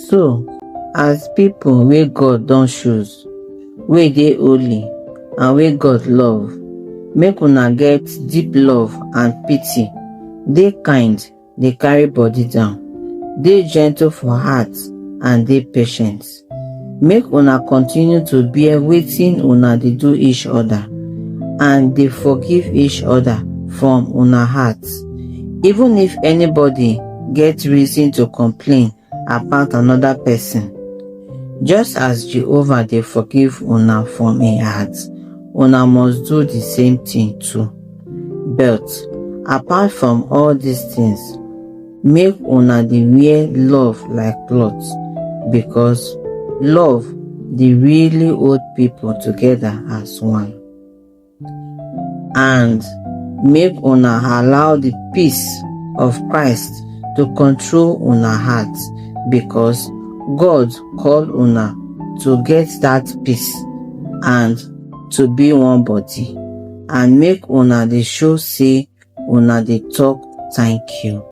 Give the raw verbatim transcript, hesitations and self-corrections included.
So, as people wey God don choose, wey dey holy, and wey God love, make una get deep love and pity. Dey kind, dey carry body down. Dey gentle for heart and dey patient. Make una continue to bear wetin una dey do each other, and dey forgive each other from una heart. Even if anybody get reason to complain about another person, just as Jehovah dey forgive una from im heart, una must do the same thing too. But apart from all these things, make una dey wear love like cloth, because love dey really hold people together as one. And make una allow the peace of Christ to control una heart, because God call una to get that peace and to be one body. And make una dey show say una dey talk thank you.